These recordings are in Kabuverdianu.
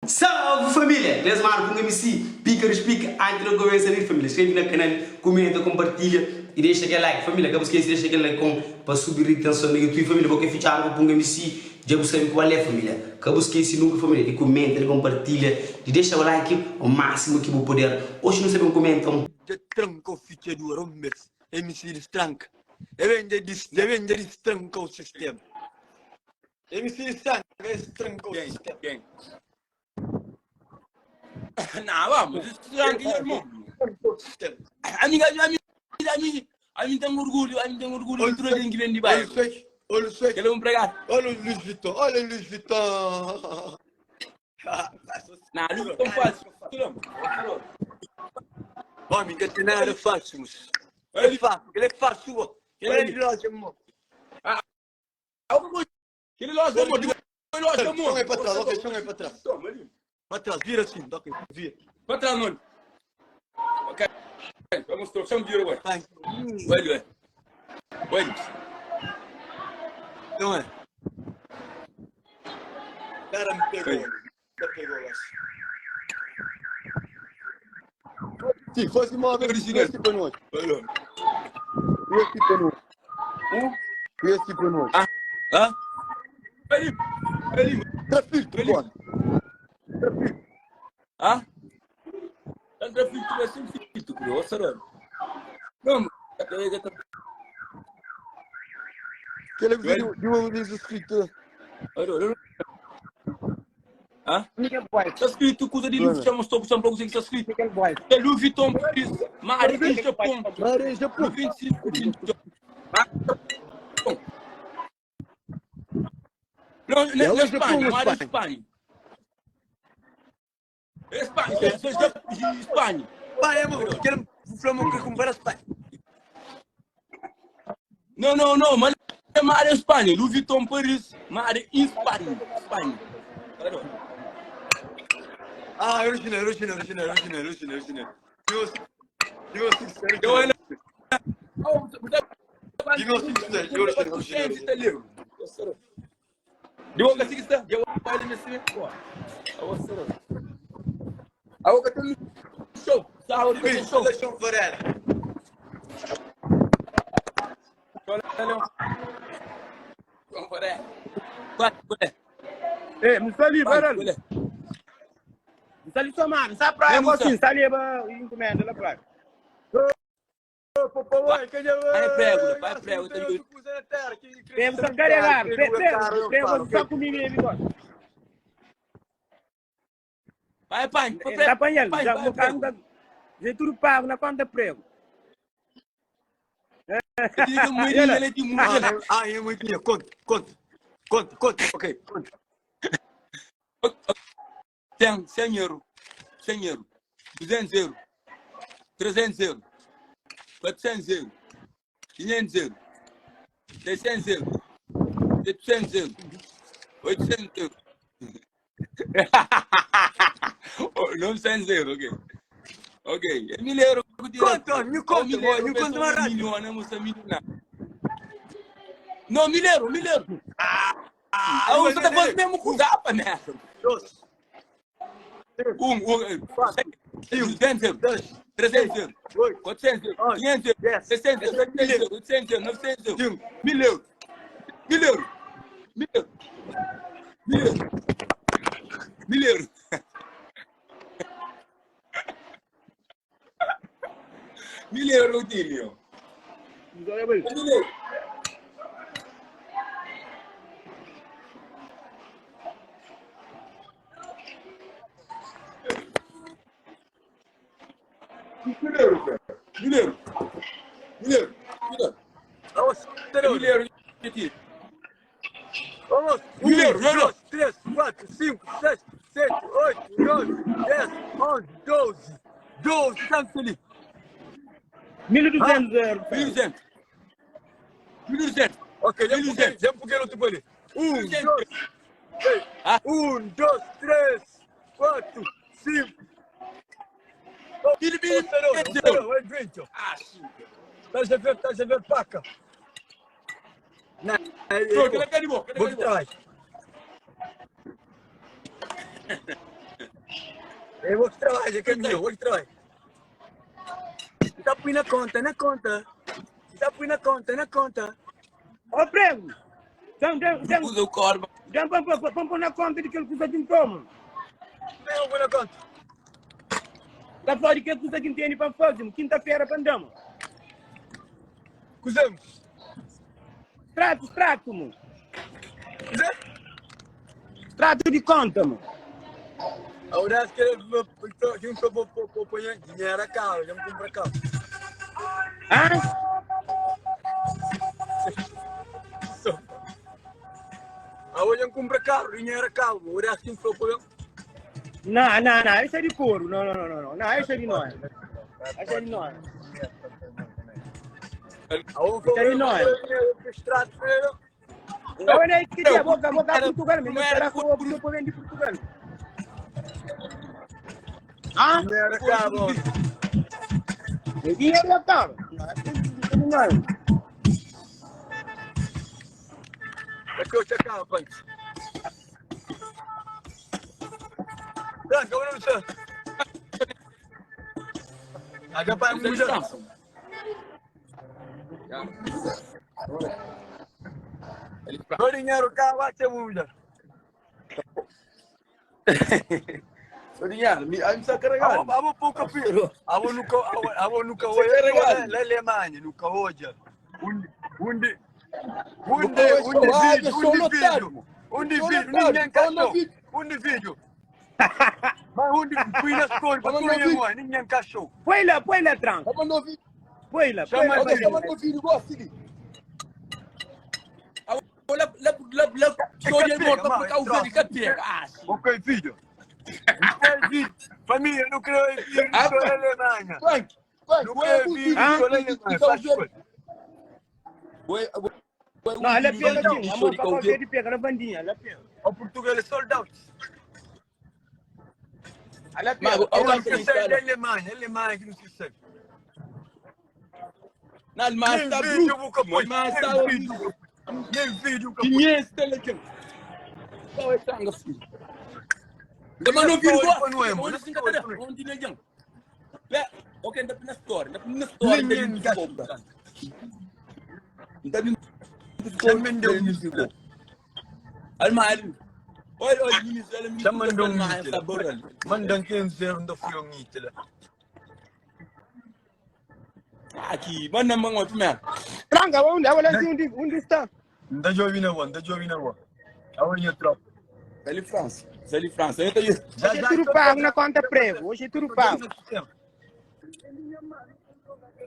Salve família! Kles manu ku un MC Pika dos Pika Anti no kumesa li família Skrebe na kanal, kumenta, kompartilha i dexa kel like Família ka bu skese dexa kel like kon pa subi ritenson na YouTube Família bo ke fitxadu ku Punga MC dja bu sabe kual é família Ka bu skese nunka família di kumenta, di kompartilha, di dexa bu like o másimu ki bu puder Oxi nu sta ben kumenta un. Dja tranka o fitxadura un bes MC distranka Dja ben dja dja distranka o sistema. MC Sanga es trancou Quem? sistema. Quem? Não, vamos, isso é irmão. Trancou sistema. A mim, a mim, a mim, a mim tem orgulho, a mim tem orgulho de tudo alguém que vem de Olha o bairro. Switch, olha o Switch, Ele é um empregado. olha o Luiz Vuitton, olha o Luiz Vuitton. Não, Luiz Vuitton fácil. Não. Homem, que tem nada fácil, moço. Ele é fácil, ele é fácil. Ele é de loja, irmão. Ah, Aquele loja, amor. Loja, amor. Chama aí para trás, ok, chama aí para trás. Toma ali. Para trás, vira assim, ok, vira. Para trás, mano. Ok. Vamos trocar, chama vira agora. Vai. Vai, vai. Vai. Não é? O cara me pegou. Me pegou, eu acho. Sim, fosse móvel, Original. esse para nós. Olha. Esse para nós. Esse para nós. Ah. Hã? Ali. Ali. Trafiltro, Ali. pô. Trafiltro. Hã? Tá grafite, vai ser filtro, bro. Será? Não, Aquele vídeo de uma vez escrito. Olha, olha. Hã? Miguel Boy. Está escrito coisa de Louis Vuitton, estou puxando para você que está escrito. Miguel Boy. É Louis Vuitton, Paris, Marie, Japão. Maria Japão. 25, 28. Não, na, É na o Japão Espanha, ou não era Espanha? Espanha. Espanha, Espanha. Vai, amor, quero o Flamengo quer comprar a Espanha. Não, não, não, mas é Maria Espanha, Louis Vuitton Paris, Maria Espanha, Espanha. Ah, original, original, original, original, original, original. Deus, Deus, Eu era. Deu ka sigista, deu pa ele nesse, pô. Awo ka tem show, sawo ka tem show. Deixa Varela. Eh, msali Varela. Msali soma, msa praia Musa. assim, msali ba encomenda lá praia. Vai prego, vai prego, tem Prego sa carregar, prego, prego só comigo ele agora. Vai, pai, Tá apanhando, já vou cá, já tudo pago na conta prego. Ah, é muito dinheiro. Conta, conta, conta, conta, ok, conta. 100, 100 euros, 100 euros, 200 euros, 300 euros, 400 euros, 500 euros, 600 euros, 700 euros, 800 euros. 900 euros, ok. Ok, é 1000 euros. Conta, me conta, me conta mais rápido. Milhão, não, milhão. Não, 1000 euros, 1000 euros. Ah, você tá fazendo mesmo com zapa, né? Dois, Um, um, 200 euros, dois, 300 euros, oito, 400 euros, 500 euros, dez, 600 euros, 700 euros, 800 euros, 900 euros, 1000 euros, 1000 euros, 1000 euros, 1000 euros, 1000 euros. 1000 euros, Rutilio. 1000 euros. Mil euros, cara. Mil euros. Mil euros. Mil euros. Vamos, Mil euros. aqui. Vamos. Mil euros, Um, euros. dois, três, quatro, cinco, seis, sete, oito, nove, dez, onze, doze. Doze, tanto ali. 1200 euros. 1200. 1200. Ok, já Mil porque, duzentos. já porque não te falei. Um, Mil dois, três. Ah. Um, dois, três, quatro, cinco. Mil, mil, Serão, mil euros. serão, é vinte. Ah, sim. Estás a ver, estás a ver, paca. Não, é, Pronto, ele é carimbó. vou te trazer. É bo ki trabadja, ka mi, bo ki trabadja. N ta pui na konta, na konta. N ta pui na konta, na konta. Ó prego, dan, dan, dan, Usa o corba. dan pa, pa, pa, pa pôr na conta de kel kusa que N toma. Mesmo pui na konta. Ta fala de kel kusa que N tene pa N faze, quinta-feira pa N da, mo. Kuzê? Trato, trato, mo. Kuzê? Trato de conta, mo. A verdade que que um só vou pôr dinheiro a carro, já me compra carro. Hã? Só. A hoje eu compra carro, dinheiro a carro. O resto que um só pôr. Não, não, não, esse é de couro. Não, não, não, não, não. Não, esse é de nós. Esse é de nós. A um Esse é de nós. Extrato, Eu nem queria, boca, boca Era- Portugal, mas não era será que eu vou vender Portugal? Hã? dinheiro a carro. O dinheiro é caro. Não, esse é de nós. É que eu te carro, pai. Branca, olha você. Agora vai Usa mudar. distância. O dinheiro cá vai ser muda. Ô, dinheiro, me aí me está carregando. Abo pouco filho. Abo nunca, abo nunca Você carregado. lá Alemanha, nunca hoje. Onde, onde, Nunca onde, hoje, onde ah, vídeo, sou onde lotado. vídeo, onde Sou vídeo, lotado, ninguém sou encaixou. vídeo. Onde vídeo. Mas onde fui na escola, Mas para não vi. tu ninguém encaixou. Põe lá, põe lá, tranca. Tá mandando vídeo. Põe lá, põe Chama lá. ele. Olha, põe tá lá. mandando vídeo, gosto de. Olha, lá, lá, lá, sou de morto por causa de capega. Ah, sim. Ok, filho. Não quero vídeo. Família, não quero vídeo, Ah, não quero Alemanha. Frank, Frank, Não ué, quero o vídeo, vídeo não quero Alemanha. Faz coisa. Ué, ué, Não, ela pega aqui. A show de mão Cabo Verde. de pega na bandinha, ela pega. O Portugal é sold out. Ela Mas, pega. o Não cara se tem serve cara. da Alemanha, Alemanha que não se serve. Na Alemanha Nem está vídeo, bruto. boca põe. Mas está Nem vídeo, nem vídeo, boca põe. 500 telecam. Qual é tanga filho? Da mano vídeo Story, não é, mano? Onde se encontra? Onde não é? Pé, ok, ainda na story, ainda na story, Ninguém ainda encaixa. Ainda Também deu um Alma, olha, olha, ministro, olha, ministro, Também deu um Alma, essa borra ali. Mandam 15 euros da fui um Aqui, manda mão primeiro. Tranca, onde? Olha assim, onde, onde está? Nda jovi na rua, nda jovi na rua. Aonde eu troco? Zé França, Zé França, entra aí. Hoje é tudo pago na conta prego. Hoje é tudo pago.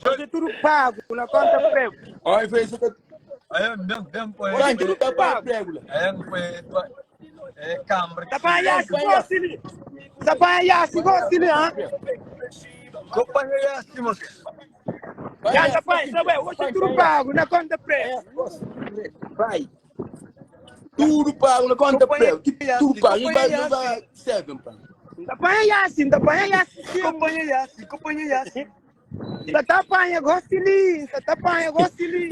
Hoje é tudo pago na conta prego. Olha, foi isso que Aí, bem, bem, põe. Frank, não tá para prego lá. Aí, põe, é câmara. Tapaya, gosto Tapaya, gosto hã? Companhia assim, moço. Já, tapaya, sabe? Hoje é tudo pago na conta prego. Vai. Tudo pago na conta prego. Tudo pago, não vai, não vai, seven, pá. Tapaya, sim, tapaya, sim. Companhia assim, companhia assim. Tapaya, gosto ali. Tapaya, gosto ali.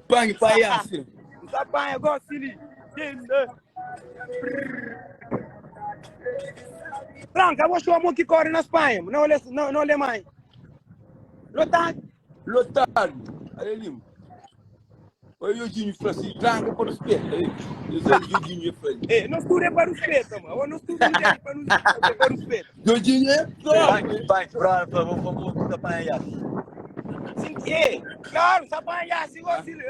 Pague, pai, assim. Tapaya, gosto ali. Tranca, vou chamar que corre na Espanha, não na, na Alemanha. Lotado. Lotado. Olha ali. Olha o Eugênio Francisco, tranca para os pés. Eu sou o Eugênio Francisco. Eh, nós tudo é para os pés, mano. Nós tudo é para os para os pés. Eugênio é Vai, vai, pra, pra, vou, vou, vou, tapaya. Sim, eh, claro, sapaya, sim, gosto ali.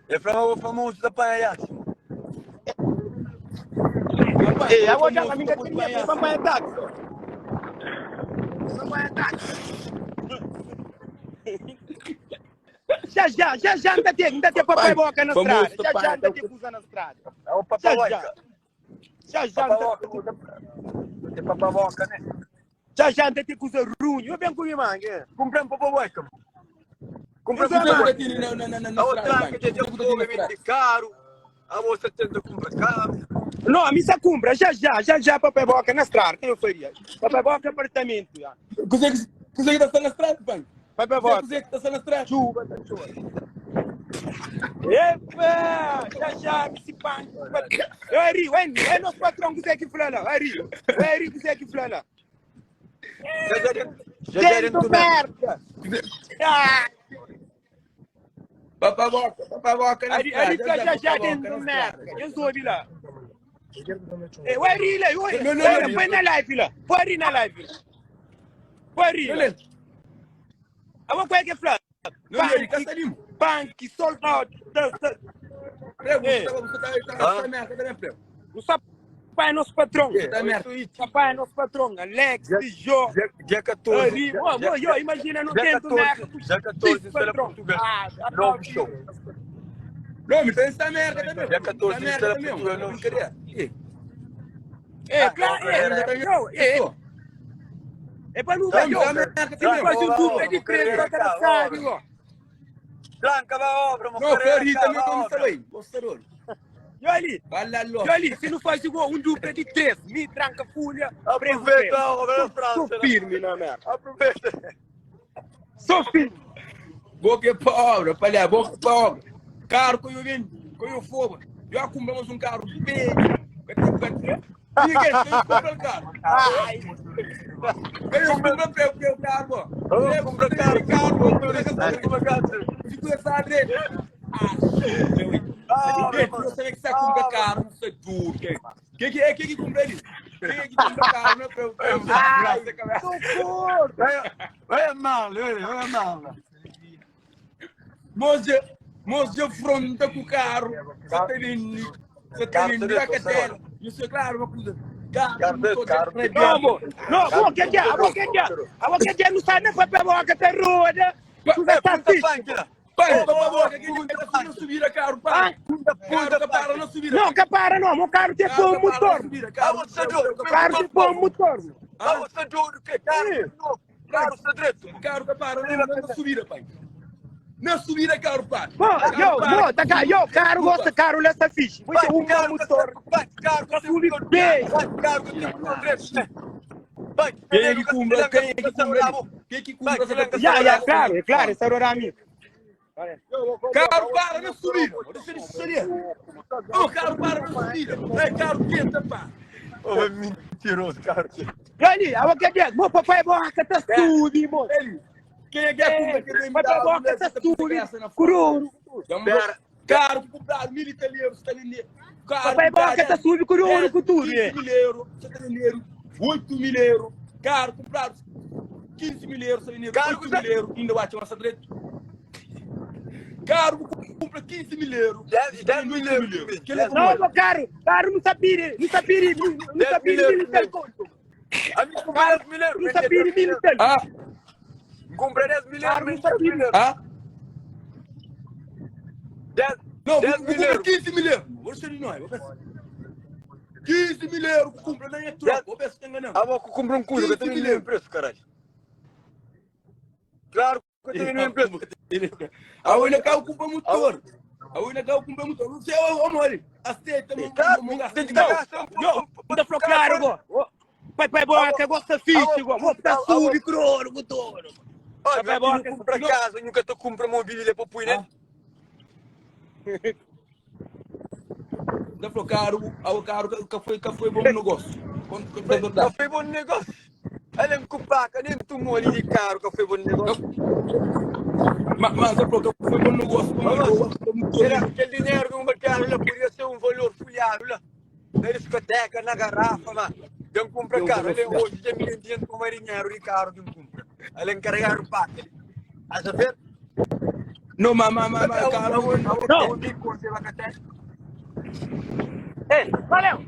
É pra o famoso tapaya. Eh, agora já a minha tinha para táxi. Papai táxi. Já, já, já, já, ainda tem, ainda tem papai boca na Famoso estrada. Já, já, papai. ainda tem coisa na estrada. É o Já, papai já. Já, já, ainda É papai né? já, já, ainda tem coisa ruim. Eu venho comigo, mano. Comprei um papai Comprei um Exato. papai Na A outra que tem fogo vende caro. A você tenta comprar caro. Não, a missa cumpra, já, já, já, já, papai boca na estrada. Quem eu faria? Papai boca apartamento, já. Consegue está na estrada, pai? Papai boca. Consegue está na estrada? Chuva, tá chuva. Epa! Já já mi si pan. Oi, oi, oi, nosso patrão que que fala lá. Oi, oi, que que fala lá. Dentro merda. Ah, Papa boca, papa boca na Ali, ali estrada, já já papa boca dentro na merda. estrada. Eu sou lá. Eh, oi, ri lá, oi. Não, não, Oi, não. põe na live lá. Põe ri na live. Põe ri. Não, não. Agora qual é que fala? Não, não, tá saindo. Punk, sold out. Prego, Eh. você tá, você tá, tá merda, também, prego. O papai é nosso patrão. Tá merda. Papai é nosso patrão. Alex, Jô. Dia 14. Ari, ó, ó, ó, imagina no Dia tempo, 14, né? dia 14, será patrão. Portugal. Ah, Novo show. Não, mas tá merda também. Dia 14, Tá merda será também. Portugal, novo Brincadeira. Eh, É, claro, é, eu, é, é para não ver, Tá merda eu também. faço um dupla de três para cada sabe, ó. Tranca a obra, meu Não, querido, Ferri também acaba a como obra. está bem. Gostador. E ali, Vai lá, e logo. ali, se não faz igual um dupla de três, me tranca folha, Aproveita a obra da Sou França. né? firme na merda. Aproveita. Sou firme. Boca é pra obra, palha, boca é pra obra. Carro que eu vendo, que eu fogo. Já compramos um carro bem. Ninguém tem que comprar carro. Ai, Eu compro pra eu carro, ó. Eu compro carro, carro, Compra carro. Se tu sabe, Ah, ah, você vê que você compra carro, não sei tudo. Que que é que que compra ali? Que que compra carro, não pra eu. ai, socorro. Olha mal, olha, olha mal. Moça, moça fronta com o carro, você tem vendo, você tem vendo a carteira. Isso é claro, uma coisa. Carro, Carro, carro. Não, amor. Não, amor, que que é? Amor, que que é? Amor, que que é? Não sai nem papel, amor, que tem roda. Tu vai estar Punta fixe. panque lá. Pai, por favor, que que não subir a carro, pai. Carro que para não subir. Não, que para não, meu carro tem bom motor. Ah, você doido. Carro tem bom motor. Ah, você doido, que carro novo. Carro está direto. Carro que para não subir, pai. Não subir a carro, pai. Bom, yo, bom, tá cá, yo, carro gosta, carro lessa fixe. Vai ter um bom motor. Carro Tá subindo bem. Carro que tem motor direto. Vai, Quem é que cumpre? Quem é que cumpre? Quem é que cumpre? Já, já, claro, é claro, esse era a mim. Carro para não subir. Deixa de ser. Ô, carro para não subir. É carro quente, pá. Ô, mentiroso, carro. Ali, a que é, meu papai bom, que tá subi, mo. Ele. Quem é que é que vem me Papai dar? bom, que tá subi. Cururu. Carro que compraram mil italianos, tá ali. Carro Papai bom, que tá subi, cururu, com tudo. 15 mil euros, você tá entendendo? 8 mil euros. Carro compraram 15 mil euros, você tá entendendo? Carro 8 mil euros, ainda bate uma direito. Carro que compra 15 mil euros. 10 mil euros. Que ele é Não, meu carro, carro não sabia, não sabia, não sabia, mil tal conto. A mim compra 10 mil euros. Não sabia, mil tal. Ah, Compra 10 mil Carro não euros. sabia. ah? 10 Não, 10 mil compra euros. 15 mil euros. Vou ser de nós. 15 mil euros compra nem é troca. Vou ver se tem enganando. Ah, vou comprar um culo, que eu também não preço, caralho. Claro que eu também não preço. A única carro compra motor. A única carro compra motor. Não sei, ô, mole. Aceita, meu Claro, tem que dar Yo, não falou claro, go. Papai bom, que gosta fixe, go. Vou tá subi, cururu, com tudo. Olha, eu não compra casa, nunca te compra mobília para pôr, né? Não falou caro, ao caro que foi bom negócio. Não foi bom negócio. Ele me compra, nem tomou ali de caro, que foi bom negócio. Mas mas falou que foi bom negócio. Aquele dinheiro que eu mercado lá podia ser um valor folhado lá. Na discoteca, na garrafa, mano. Eu compra carro, ele hoje já me entende com marinheiro de carro que eu compra. Ele encarregar o pato. A saber? Não, mas, mas, mas, mas, carro. Não. Ei, valeu.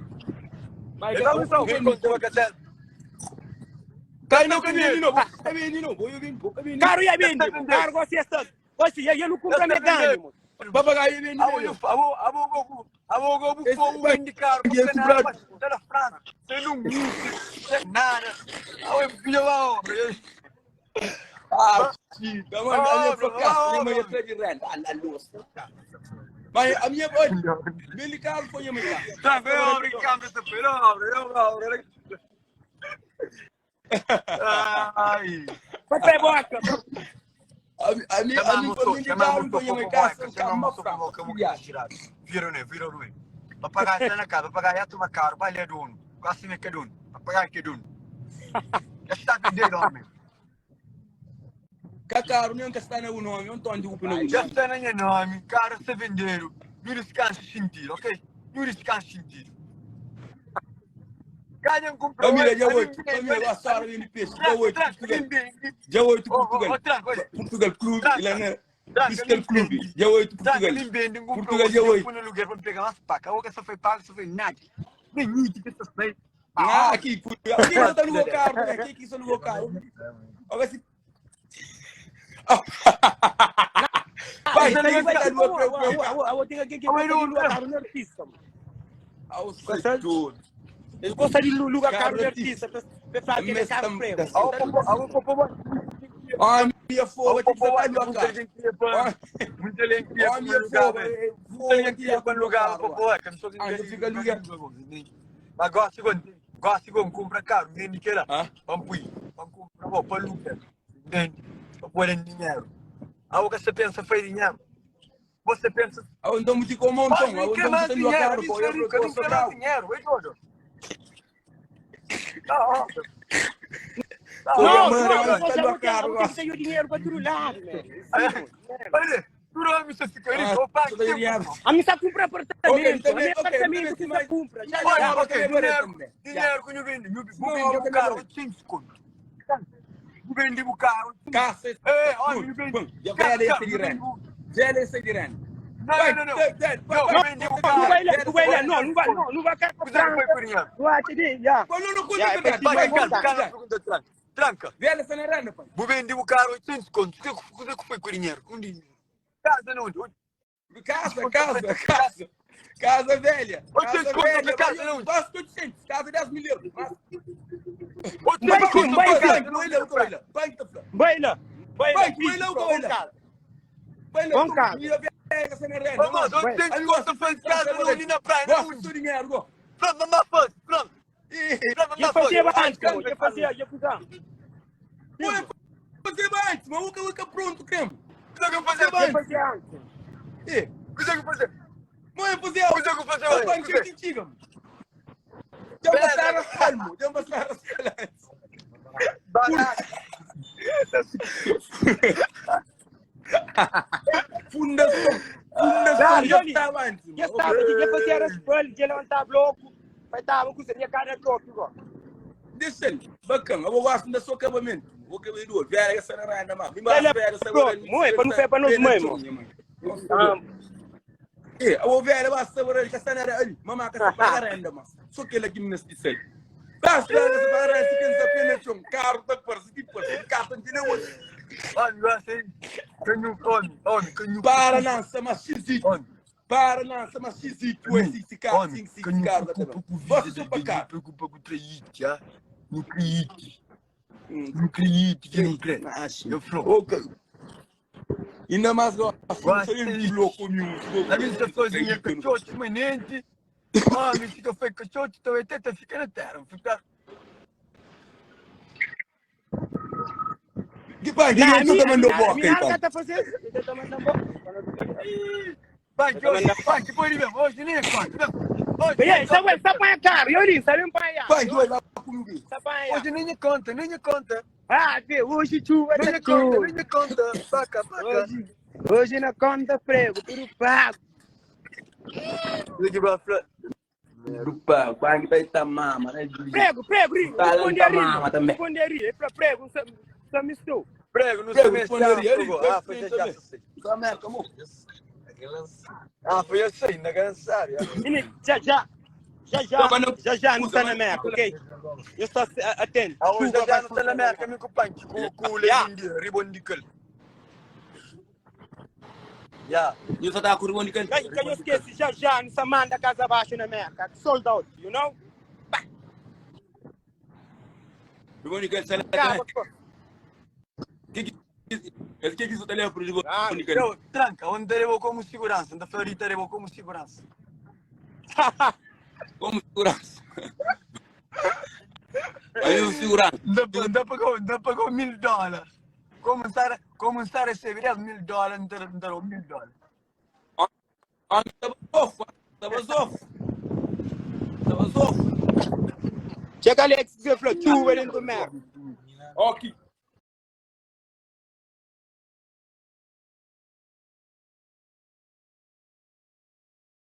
Cai não, cai não, cai não, vou eu vim, vou vim. Carro ia vende, carro gosta essa. Gosta, ia não compra mecânico. Papagaio vem. Abo go vende carro, porque na França, você não música, nada. Abo filho da obra. Ah, sim, tá mano, a minha foca, minha mãe é de renda, a luz. Mas a minha mãe, meu carro foi a minha mãe. Tá bem, obra, câmbio, tá bem, obra, obra. Ai. Papai boca. Ami, ami, Chamamos pa só, mim de chamamos carro, só pa minha mãe popo casa, boy, um carro chamamos mais só fraco. popo boy, Filhado. girado. Vira, né? Vira, Rui. Papagaio está na casa, papagaio já toma carro, vai ali é dono. Quase me que é dono. Papagaio que é dono. Já está vendendo, homem. Ka carro nem que está na o nome, um tom de upa na o Já nome. está na minha nome, carro está vendeiro. Não descansa sentido, ok? Não descansa sentido. Ganham comprou. Família, dia 8, família, a Sara vem de peixe, dia 8, Portugal. Dia 8, Portugal. Portugal Clube, Tranca. lá na Crystal Clube, dia 8, Portugal. Portugal, dia 8. no lugar para pegar umas pacas. A só foi pago, só foi nada. Nem muito que só foi. Ah, aqui, aqui não está no meu carro, né? Aqui que está no meu carro. Olha se. Vai, Isso tem aí que vai estar dar no meu carro no artista. mano. Ao setor. Eles gostam de alugar Carro carro de artista. artista para falar que ele é carro prego. Ah, minha foda, que você tá no carro. Muita gente queria Ah, minha foda, Muita gente queria para lugar, Ah, eu fico alugar. Mas gosto de gosto de comprar carro, nem que lá. Ah? Vamos pôr, vamos comprar, vou para alugar. Entende? Para pôr em dinheiro. Ah, o que você pensa foi dinheiro. Você pensa Ah, então muito como um Mas tom, não ah, quer então mais você no dinheiro, carro, isso pô, é eu rico, não sou quer mais bravo. dinheiro, é doido. Tá, ó. Tá, Pô, Não, mano, não, eu não, acho que já tá vou no ter carro, vou ter que sair o dinheiro para todo lado, man. Olha, tu homem, você fica rico, eu pago Ah, tô dinheiro. sempre. A mim só compra Ok, apartamento, a também, mim ok, apartamento também que mais- só compra. Já, Olha, já. ok, ok, dinheiro, também. dinheiro que eu vendo, eu Não, vou vender ok, o carro, também. 800 conto. Vou vender o carro. Casa, É, olha, eu vendo. Já velha esse de renda. Velha esse de renda. Não, não, não. Não, eu vendi o Não carro. vai lá, não vai lá, não, não vai, não, não vai cá Você não foi por dinheiro. Não vai te dizer, já. Quando não conta Já, é verdade, pra Vai, vai, calma, vai, calma, vai. pergunta, tranca. Tranca. Velha essa na renda, pai. Vou vender o carro 800 conto. O que é que foi com o dinheiro? Um dinheiro. Casa não, Casa, casa, casa. Casa velha. Casa 800 conto, velha. casa não. Quase 800. Casa 10 mil euros. Vai, 800 conto, vai, casa vai. não. Vai lá, vai lá. Vai, vai. Vai lá, vai lá. Vai, vai lá, vai lá. Vai lá. Bom carro. Minha velha essa na renda. Vamos, 800 conto faz casa não ali na praia, não. Gosto do dinheiro, go. Pronto, mamá foda, pronto. Pronto, Já mamá fazia foda. antes, pô, já fazia, já fazia. Põe fazer antes, mas o que pronto, creme. O que eu fazer? Já fazia antes. Eh, O que eu fazer? mãe, fazer O que eu fazer? O banco que diga. Deu uma sarra salmo, deu uma sarra salmo. Fundação, fundação, já estava antes. Já estava, já fazia era espelho, já levantava bloco, vai estava com a cara bloco, igual. Deixa ele, bacana. Eu gosto da sua acabamento. Vou acabar do velho, essa não é nada. Me Ela velho, essa pronto, mãe, para não ser para nós, mãe, mano. Eh, o velho vai saber que essa não era ali. Mamãe que essa paga renda, mas só que ele aqui me disse. Basta, essa paga renda, se quem sabe na chão, carro tá por si, por si, carro tem não. Homem, gosto Canho, homem, homem, canho. Para não, sama xizito. Homem. Para não, sama xizito, esse esse carro, Homem, sim, sim, canho, carro, preocupa com Você vida, só para cá. Preocupa com traíte, ah. Não acredite. Não acredite que não crê. Eu falo. Ainda mais gosto, Gosto sou um louco meu. A minha sozinha, cachote, manente. Homem, fica feio cachote, então até fica na terra. Fica. Que pai, que Não, não tá mandando a boca, minha então. tá fazendo, tá mandando boca. Vai, que hoje, vai, que foi mesmo. Hoje nem é conta. Hoje, Ei, sabe, sabe a cara, eu li, sabe para Pai, tu vai lá comigo. Sabe Hoje nem é conta, nem é conta. Ah, vê, hoje chuva Nem tá é conta, chuva. nem é conta. Paca, paca. Hoje, hoje na conta prego, tudo pago. Ligue pra Flor. Rupa, bang vai tá mama, né? Prego, prego, ri, Tá lá, responde tá a ri, mama também. responde a ri, é pra prego, só, só me estou. Prego, não Prego, sei responde ali, ali, Ah, foi já, já sei. Ah, foi eu sei, na grande área. Menino, já, já, já, já, já, já, não está na América, ok? Eu estou atento. Ah, hoje Chuva já vai não está na América, meu companheiro. Com com o Yeah. Lenindia, Ribondical. Yeah. Eu só tava com o Ribondical. Que, que eu esqueci, já, já, não se manda casa abaixo na América. Sold out, you know? Ribondical, sai lá. Acaba, pô. Que que que que isso telefone de Ah, Ribondical? Eu, tranca, onde teremos como segurança? Onde a teremos como segurança? Como segurança. Aí o segurança. Ainda pagou, ainda pagou $1,000. Como N sta como N sta recebe 10 mil dólar, N ta N ta dau mil dólar. Homem tava zofo, tava zofo. Tava zofo. Txeka Alex ki fla txuba dentu merda. Ok.